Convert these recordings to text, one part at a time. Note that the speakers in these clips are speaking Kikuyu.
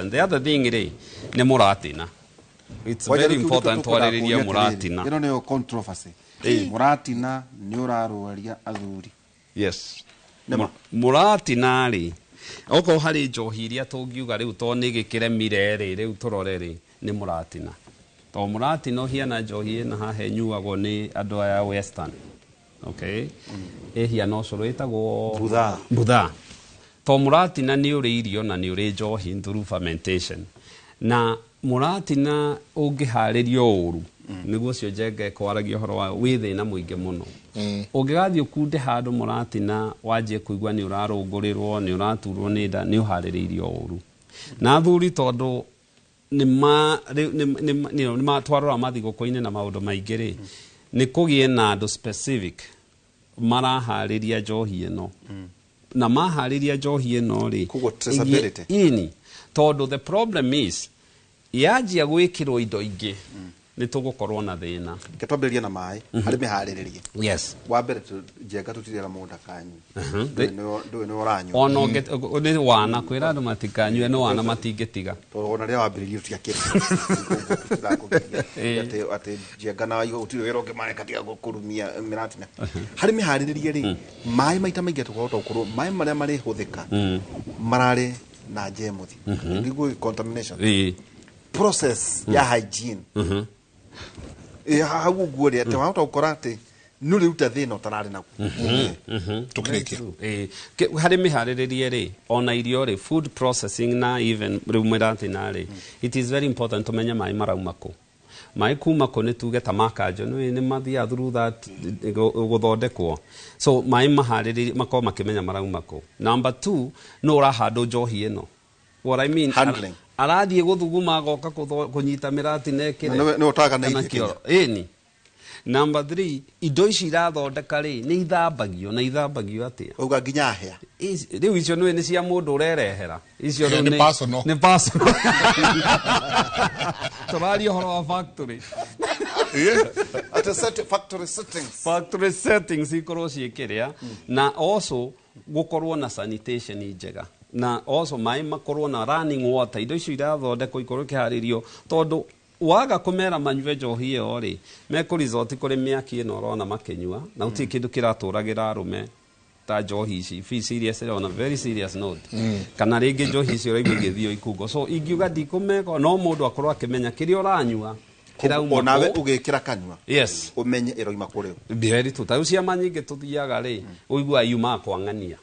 The other thing rĩ, nĩ mũratina. It's very important twarĩrĩrie mũratina. Ĩno nĩyo controversy. Mũratina nĩ ũrarwaria athuri? Yes. Nĩ ma? Mũratina rĩ, okorwo harĩ njohi iria tũngiuga rĩu to nĩ gĩkĩremire rĩ, rĩu tũrore rĩ, nĩ mũratina, to mũratina ũhiana njohi ĩna haha ĩnyuagwo nĩ andũ aya western, okay, ĩhiana ũcũrũ ĩtagwo Buthaa. Buthaa. To mũratina nĩ ũrĩ irio na nĩ ũrĩ njohi through fermentation, na mũratina ũngĩharĩrio ũru, nĩguo ũcio Njenga ĩkwaragia ũhoro wa wĩ thĩna mũingĩ mũno. Ũngĩgathiĩ ũkunde handũ mũratina, wanjie kũigua nĩ ũrarũngũrĩrwo, nĩ ũraturwo nĩ nda, nĩ ũharĩrĩirio ũru. Na athuri, tondũ nĩ rĩu nĩ twarora mathigũkũ-inĩ na maũndũ maingĩ rĩ, nĩ kũgĩe na andũ specific maraharĩria njohi ĩno, na maharĩria njohi ĩno rĩ, Koguo traceability. Ini tondũ the problem is yanjia gwĩkĩrwo indo ingĩ, nĩ tũgũkorwo na thĩna. Reke twambĩrĩrie na maĩ harĩ mĩharĩrĩrie. Wa mbere, Njenga, tũtirera mũndũ ndakanyue. Ndũĩ nĩ ũranyua. Ona nĩ wana kwĩra andũ matikanyue, nĩ wana matingĩtiga. Tondũ ona rĩrĩa wambĩrĩirie tũtiakĩrĩ tũtirakũgiria atĩ Njenga na Waigo gũtirĩ wĩra ũngĩ mareka tiga kũrumia mĩratina. Harĩ mĩharĩrĩrie rĩ, maĩ maita maingĩ tũkahota gũkorwo maĩ marĩa marĩhũthĩka mararĩ na njemuthi nĩguo contamination process ya hygiene. Hau ũguo rĩ, atĩ wahota gũkora atĩ nĩ ũrĩruta thĩna ũtararĩ naguo. Tũkĩrĩkia. Harĩ mĩharĩrĩrie rĩ, ona irio rĩ, food processing na even rĩu mĩratina rĩ, it is very important tũmenye maĩ marauma kũ, maĩ kuma kũ. Nĩ tuge ta makanjo nĩ mathiaga through that gũthondekwo, so maĩ maharĩrĩrie makorwo makĩmenya marauma kũ. Number two, no ũrahandwo njohi ĩno, what I mean, Handling. Arathiĩ gũthuguma agoka kũnyita mĩratina ĩkĩre Na nĩwe ũtaganĩirie kana kĩoro. Ĩni. Number three, indo ici irathondeka rĩ, nĩ ithambagio, na ithambagio atĩa? Uga nginya hĩa. Rĩu icio nĩ cia mũndũ ũrerehera icio rĩu. Nĩ personal. Nĩ personal. Tũraria ũhoro wa factory. Atĩ factory settings. Factory settings ikorwo ciĩkĩrĩa, na also gũkorwo na sanitation njega, na also maĩ makorwo na running water, indo icio irathondekwo ikorwo ikĩharĩrio, tondũ waga kũmera manyue njohi ĩyo rĩ, mekũ resort kũrĩ mĩaki ĩno ũrona makĩnyua, na gũtirĩ kĩndũ kĩratũragĩra arũme ta njohi ici. Be serious on a very serious note, kana rĩngĩ njohi icio ũraigua igĩthio ikungo, so ingiuga ndikũmeka, no mũndũ akorwo akĩmenya kĩrĩa ũranyua kĩrauma Onawe kũ. ũgĩkĩra kanua ũmenye ĩroima kũrĩ ũ. Very true. Ta rĩu ciama nyingĩ tũthiaga rĩ, ũiguaga yumaga kwa ng'ania.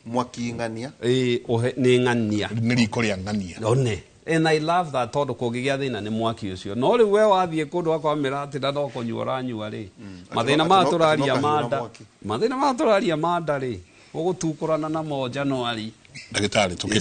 Mwaki ng'ania. Ĩĩ, nĩ ng'ania. Nĩ riko rĩa ng'ania. One, and I love that, tondũ kũngĩgĩa thĩna nĩ mwaki ũcio. No rĩu we wathiĩ kũndũ akwa mĩratĩra no kũnyua ũranyua rĩ, mathĩna maya Atĩ no tũraria kahiũ na manda mwaki. Mathĩna maya tũraria manda rĩ, ũgũtukũrana namo Januari. Ndagĩtarĩ, tũkĩrĩkia.